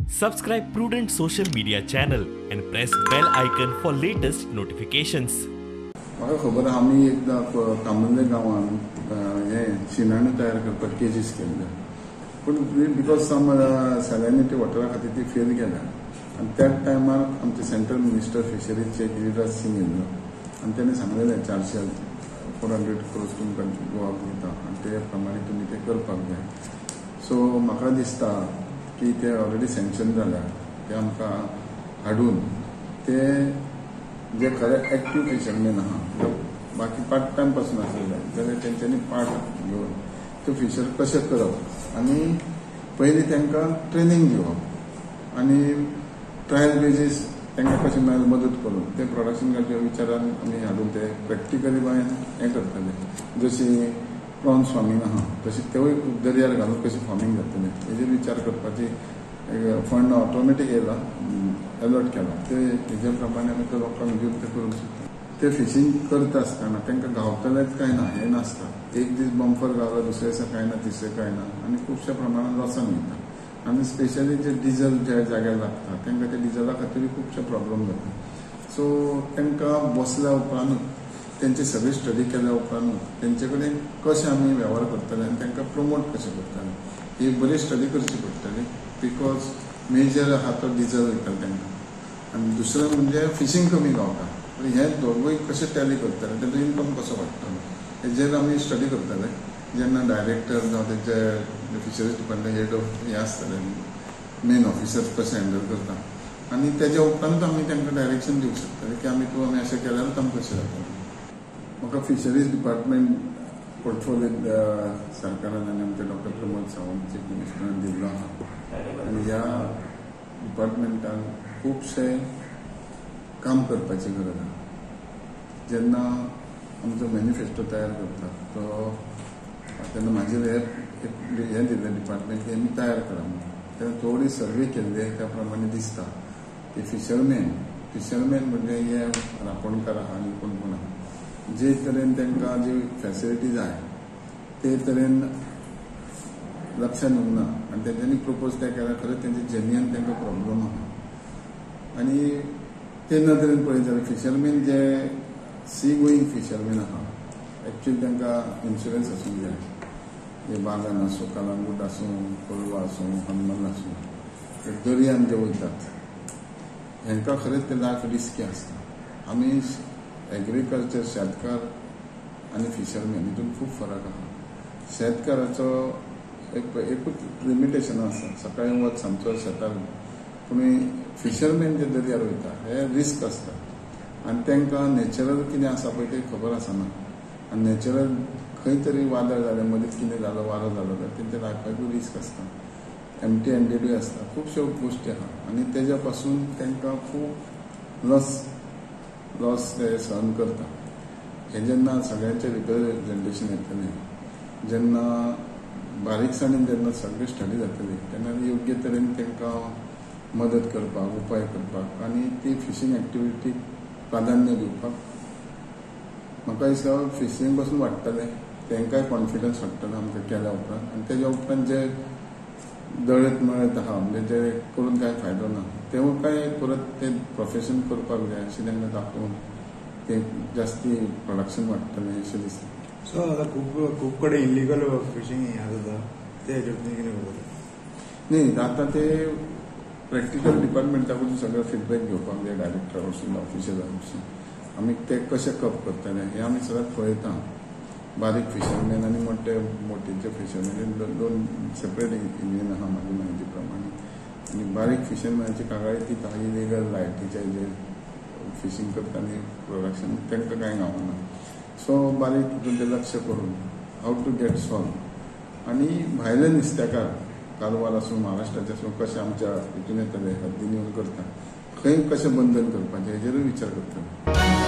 Subscribe Prudent Social Media channel and press bell icon for latest notifications. म्हाका खबर आहा, आमी एकदां कामुर्ले गांवांत हें शिणाण्यो तयार करपाक केजीस केल्ले, पूण because some सॅलिनिटी वॉटरा खातीर ती फेल गेल्या. आनी त्याच टायमार आमचे सेंट्रल मिनिस्टर फिशरीजचे गिरिराज सिंग येयल्लो आनी तेणें सांगलेलें 400 क्रोर्स तुमकां गोवाक दिता आनी ते प्रमाणे तुमी तें करपाक जाय. सो म्हाका दिसता की ते ऑलरेडी सँक्शन जाल्या, ते आमकां हाडून ते जे खरे एक्टीव फिशरमॅन आहा, बाकी पार्ट टायम पासून आसले जाल्यार तेंच्यांनी पार्ट घेवन त्यो फिशर कशें करप आनी पयलीं तांकां ट्रेनींग दिवप आनी ट्रायल बेजीस तांकां कशें मदत करून ते प्रोडक्शन काडच्या विचारान आमी हाडून ते प्रॅक्टिकली बाय हें करतले. जशी प्रॉन्स फार्मींग आहा तशें तेवूय दर्यार घालून कशें फार्मींग जातलें हेजेर विचार करपाची फंड ऑटोमॅटीक येयला, एलॉट केला, ते हेजे प्रमाणे आमी ते लोकांक दिवन ते करूंक शकता. ते फिशींग करता आसतना तांकां गावतलेंच काय ना हें नासता. एक दीस बंफर गावलो, दुसरे दिसा कांय ना, तिसरे कांय ना, आनी खुबश्या प्रमाणान लॉसान वयता. आनी स्पेशली जे डिजल ज्या जाग्यार लागता तांकां त्या डिजला खातीरूय खुबशे प्रॉब्लम जाता. सो तांकां बसल्या उपरांतूच तेंचे सगळी स्टडी केल्या उपरांतूच तेंचे कडेन कशें आमी वेव्हार करतले आनी तांकां प्रमोट कशें करतले ही बरी स्टडी करची पडटली. Because major आहा तो डिजल वयता तांकां आनी दुसरें म्हणजे फिशींग कमी गावता. हें दोगूय कशें टॅली करतले, तेजो इनकम कसो वाडटलो हेजेर आमी स्टडी करतले. जेन्ना डायरेक्टर जावं तेंचे फिशरीज डिपार्टमेंट हेड ऑफ हें आसतले, मेन ऑफिसर कशें हँडल करता आनी तेज्या उपरांत आमी तांकां डायरेक्शन दिवंक शकतले की आमी तूं आमी अशें केल्यारूच आमकां कशें जातलें. म्हाका फिशरीज डिपार्टमेंट पोर्टफोलियो सरकारान आनी आमच्या डॉक्टर प्रमोद सावंत चीफ मिनिस्टरान दिल्लो आहा आनी ह्या डिपार्टमेंटान खुबशें काम करपाची गरज आहा. जेन्ना आमचो मॅनिफेस्टो तयार करता तो तेन्ना म्हाजेर हें दिल्लें डिपार्टमेंट की आमी तयार करा म्हणून, तेन्ना थोडी सर्वे केल्ली त्या प्रमाणे दिसता की फिशरमॅन म्हणजे हे रांपोणकार आहा आनी कोण कोण आहा, जे तरेन तांकां जी फॅसिलिटी जाय ते तरेन लक्षान येवंक ना आनी तेंच्यांनी प्रपोज तें केल्यार खरेंच तेंचे जेन्युअन तांकां प्रॉब्लम आहा. आनी ते नदरेन पळयत जाल्यार फिशरमॅन जे सी गोईंग फिशरमॅन आहा एक्चुअली तांकां इन्शुरन्स आसूंक जाय. जे बागान आसूं, कलांगूट आसूं, कोलवा आसूं, हनुमान आसूं, दर्यान जे वयतात हांकां खरेंच ते लायफ रिस्की आसता. आमी एग्रीकल्चर शेतकार आनी फिशरमॅन हितून खूब फरक आहा. शेतकाराचो एकूच लिमिटेशन आसा, सकाळीं वच सांजचो शेतार, पूण फिशरमॅन जे दर्यार वयता हे रिस्क आसता आनी तांकां नॅचरल कितें आसा पळय तें खबर आसना. आनी नॅचरल खंय तरी वादळ जालें, मदींच कितें जालो, वारो जालो जाल्यार तेंच्या लायफाकूय रिस्क आसता, एमटी हँडेडूय आसता, खुबश्यो गोश्टी आहा आनी तेज्या पासून तांकां खूब लॉस ते सहन करता. हें जेन्ना सगळ्यांचें रिप्रेजेंटेशन येतलें, जेन्ना बारीकसाणेन जेन्ना सगळी स्टडी जातली तेन्ना योग्य तरेन तांकां मदत करपाक, उपाय करपाक आनी ती फिशींग एक्टिविटीक प्राधान्य दिवपाक म्हाका दिसता फिशींग पासून वाडटलें, तांकांय कॉन्फिडन्स वाडटलो आमकां केल्या उपरांत. आनी तेज्या उपरांत जे दळत मळत आहा म्हणजे जे करून कांय फायदो ना तेवूय परत ते प्रोफेशन करपाक जाय अशें तांकां दाखोवन ते जास्ती प्रोडक्शन वाडटलें अशें दिसता. सो आतां खूब कडेन इलिगल फिशींग हें जाता, ते हेजेर तुमी कितें करता? न्ही, आतां ते प्रॅक्टिकल डिपार्टमेंटा कडून सगळें फिडबॅक घेवपाक जाय, डायरेक्टरा वचून, ऑफिसरा वचून आमी ते कशें कप करतले हें आमी सदांच पळयता. बारीक फिशरमॅन आनी मोठे मोटीचे फिशरमॅन दोन सेपरेट युनियन आहा म्हाजी म्हायती प्रमाणे. आनी बारीक फिशरमॅनाची कागाळी ती इलिगल लायटीचे जे फिशींग करता आनी प्रोडक्शन तांकां कांय गावना. सो बारीक तितून ते लक्ष करून how to get solve. आनी भायले नुस्तेकार कारवार आसूं, महाराष्ट्राचे आसूं, कशें आमच्या हितून येतले हद्दीन येवन करता, खंय कशें बंधन करपाचें हेजेरूय विचार करतले.